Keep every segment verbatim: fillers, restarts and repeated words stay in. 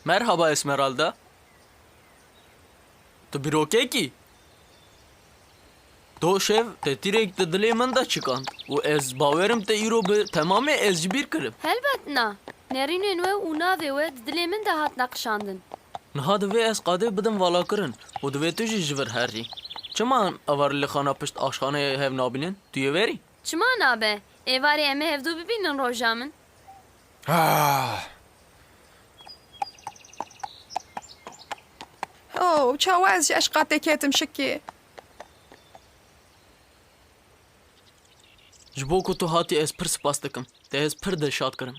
Merhaba Esmeralda. Tu birokekî? Do şev te tîrek di dilê min de çikand û ez bawerim te îro bi temamê ez ji bîr kirim. Helbet na. Nerînên we û navê we di dilê min de hat neqişandin. Niha divê ez qadê bidim valakirin û divê tu jî ji vir herî. Çima em eva li xana pişt aşxaneyê hev nabînin? Tu yê werî? Çima nabe? Êvarê em ê hevdû bibînin roja min. Ah! Oh, çawa ez ji eşqa te ketim şikê? Ji bo ku tu hatî ez pir spas dikim. Te ez pir dilşad kirim.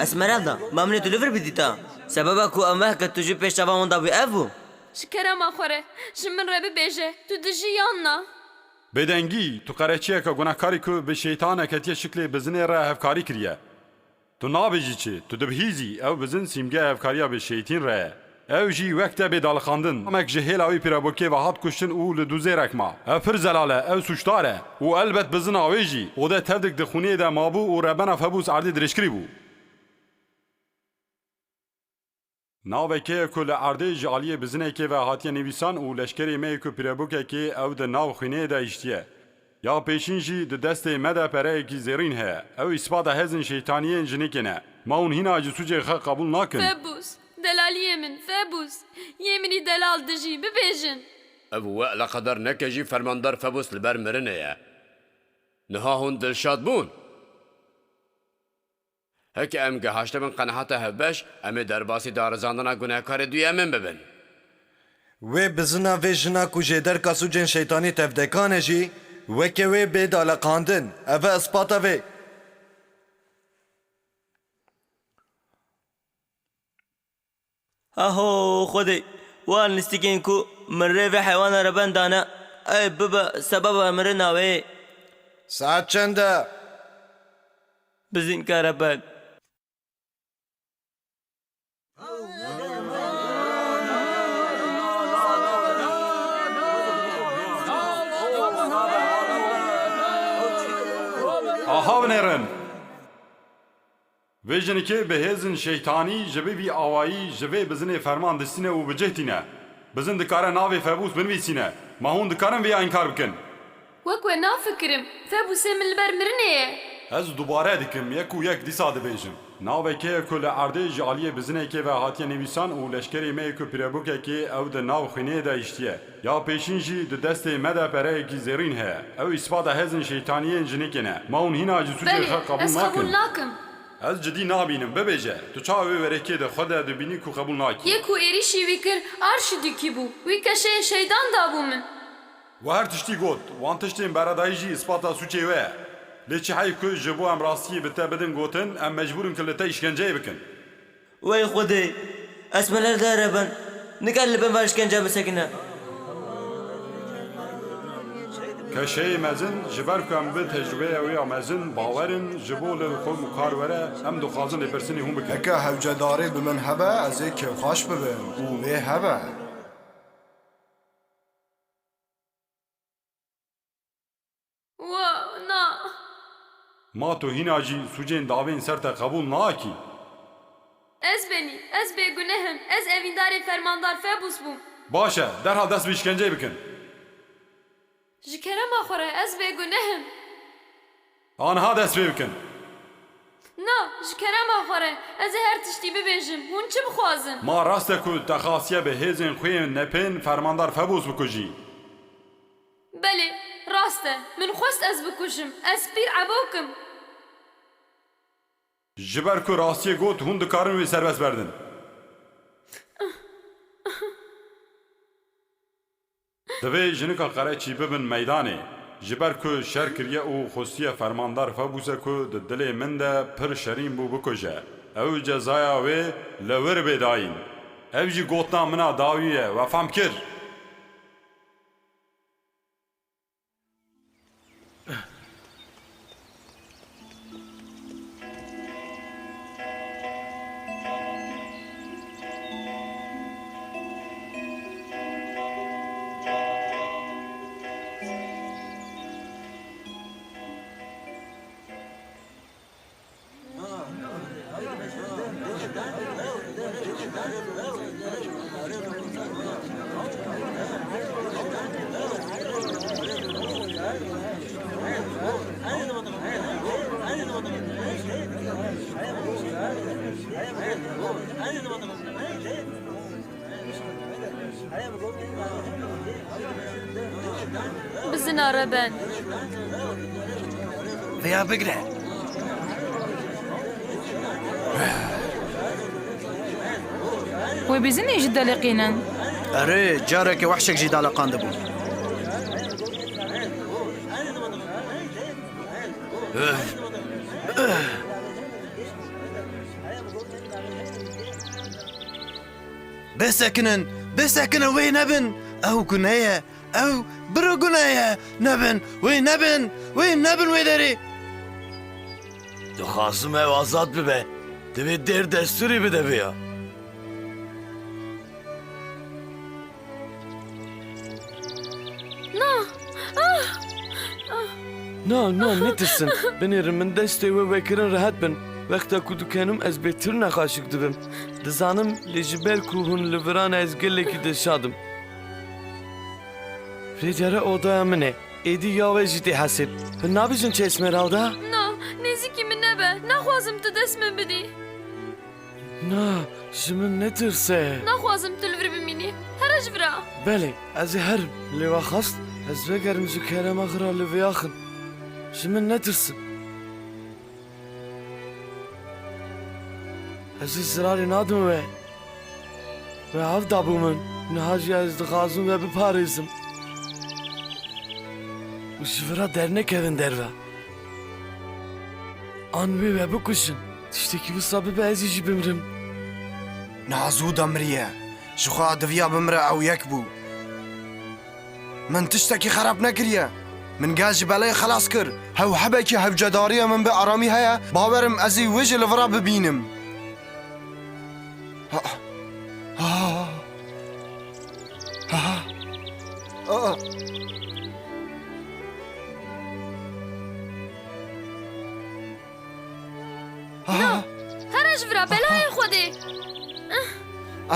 Esmeralda, ma min ê tu li vir bidîta? Sebeba ku em mehke tu ji pêş çavan wan dabû ev bû. Ji kerema xwe re, ji min re bibêje, tu dijî yan na? Bêdengî, tu qereçiyeke gunekarî ku bi şeytanek hatiye şiklê bizinê re hevkarî kiriye. Tu nabêjî çi? Tu dibihîzî, ew bizin sîmgeya hevkariya bi şeytîn re ye. Ew jî wek te bê daliqandin. Mek ji hêla wî pîrebokê ve hat kuştin û li dûzêrek ma. Ev pir zelal e, ew sûcdar e. Û elbet bizina wê jî. Ode tevdik di xwînê de mabû û rebena Febûs erdê dirêjkirî bû. Navekê ye ku li erdê ji aliyê bizinekê ve hatiye nivîsan û leşkerê me yê ku pîrebûkekê ew di nav xwînê de hiştiye. Ya pêşîn jî di destê me de pereyekî zêrîn heye. Ew îspata hêzên şeytaniyên jinekê ne. Ma hûn hîna jî sûcê xwe qebûl nakin. Febûs, delaliyê min, Febûs. Yê minî delal dijî, bibêjin. Ev we eleqedar neke jî fermandar Febûs li ber mirinê ye. Niha hûn dilşad bûn. Heke em gihaştibin qenehata hevbeş, em ê derbasî darizandina gunekarê duyemin bibin. Wê bizina vê jina ku jêderka sûcên şeytanî tevdekan e jî, weke wê bê daleqandin. Ev e ispata vê. Aho Xwedê, wan lîstikên ku min rê vê heywana re ben dane, ey bibe sebeba mirina wê. Saet çend e? Bizîn kare ben. Aha binêrin. Vê jinikê bi hêzên şeytanî ji vê vî awayî ji vê bizinê ferman distîne û bi cih tîne. Bizin dikare navê Febûs binivîsîne. Ma hûn dikarin vêya înkar bikin? Wek we nafikirim. Febûsê min li ber mirinê ye. Ez dubare dikim, yek û yek dîsa dibêjim. Navekê ye ku li erdê ji aliyê bizinekê ve hatiye nivîsan û leşkerê me yê ku pîrebûkekê ew di nav xwînê de hiştiye. Ya pêşîn jî di destê me de pereyekî zêrîn heye. Ew îspata hêzên şeytaniyên jinikê ne. Ma hûn hîna jî sûcê Belê, xwe qebûl ez qebûl nakin. nakim. Ez cidî nabînim. Bibêje, tu çawa wê werekê de xwe de dibînî ku qebûl nakî? Yê ku êrîşî wî kir, arşîdîkî bû. Wî keşeyê şeytan dabû min. We her tiştî got. Wan tiştên beredayî jî îspata sûcê we ye. Lê çi heyf ku ji bo em rastiyê bi te bidin gotin, em mecbûr in ku li te îşkenceyê bikin. Wey Xwedê, Esmeralda re ben, nikare li bin van îşkence bisekine. Keşeyê mezin, ji ber ku em bi tecrûbeya wê ya mezin bawer in, ji bo li xwe mukar were, em dixwazin lêpirsînê hûn bikin. Heke hewcedarî bi min hebe, ez ê kêfxweş bibim û wê hebe. Wa, na. Ma tu hîna jî sûcên davên ser te qebûl nakî? Ez benî, ez bêguneh im, ez evîndarê fermandar Febûs bûm. Baş e, derhal dest bi îşkenceyê bikin. Ji kerema xwe re, ez bêguneh im. Aniha dest pê bikin. Na, ji kerema xwe re, ez ê her tiştî bibêjim. Hûn çi bixwazin? Ma rast e ku te xastiye bi hêzên xwe yên nepên fermandar Febûs bikujî. Belê, rast e. Min xwest ez bikujim. Ez pîr ebok im. Ji ber ku rastiyê got, hûn dikarin wî serbest berdin. Divê jinika qereçî bibin meydanê. Ji ber ku şer kiriye û xwestiye fermandar Febûse ku di dilê min de pir şerîn bû bikuje. Ew cezaya wê li wir bê dayîn. Ev jî gotina min a dawî ye, we fam kir? Bizina reben. Vêya bigre. Wê bizinê jî deleqînin. Erê, carekê wehşek jî daleqandibû. Bisekinin, bisekinin, wê nebin. Ew gune ye. Ew biro gune ye. Nebin, wê nebin. Wê nebin wê derê. Dixwazim ew azad bibe. Divê dêr destûrê bide vêya. Na! Ah! Ah! Na, na, netirsin. Binêrin min destê we vekirin rehet bin. Wexta ku dikenim ez bêtir nexaşik dibim. Dizanim, lê ji ber ku hûn li viran e ez gelekî dilşad im. Vê care odaya min e. Êdî ya we jî tê hesib. Hûn nabêjin çi Esmeralda? Na, nêzîkî min nebe. Naxwazim tu dest min bidî. Na, ji min netirse. Naxwazim tu li vir bimînî. Here ji vira. Belê, ez ê herim. Lê we xwest ez vegerim ji kerema xwe re li vêya xin. Ji min netirsin. Ez ê zirarê nadim we. We av dabû min. Niha jî ez dixwazim we biparêzim. Û ji vira dernekevin derve. An wê we bikujin. Tiştekî wisa bibe ez ê jî bimrim. Niha zû de miriye. Ji xwe diviya bimire ew yek bû. Min tiştekî xerab nekiriye. Min gel ji belê xelas kir. Hew hebekî hewcedariya min bi aramî heye, bawer im ez ê wê jî li vira bibînim. Ha. Ha. Ha. Ha. Ha. Here ji vira belayê Xwedê.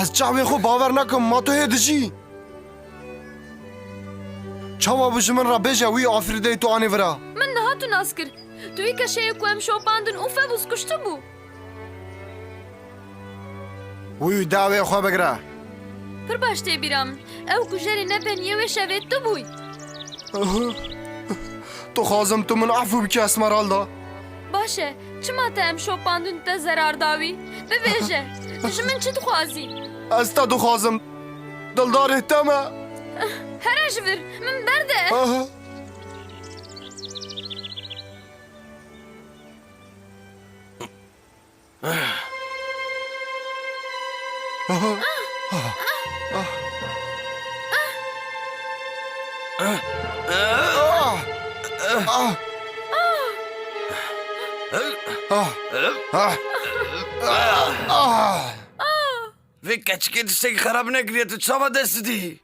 Ez çavê xwe bawer nakim, ma tu hê dijî. Çawa bû ji min re bêje wî afirîdeyê tu anî vira? Min niha tu nas kir. Tu wî keşeyê ku em şopandin û Febûs kuştibû. Wî dawê xwe bigire. Pir baş tê bîra min. Ew kujerê nepeniyê wê şevê tu bûy. Tu xwazim tu min efû bikî Esmeralda. Baş e, çima te em şopandin te zerar dawî? Bibêje, tu ji min çi dixwazî? Ez te dixwazim. Dildarê te me. Here ji vir, min berde. Vê keçikê tiştekî xerab nekiriye, tu çawa dest didî?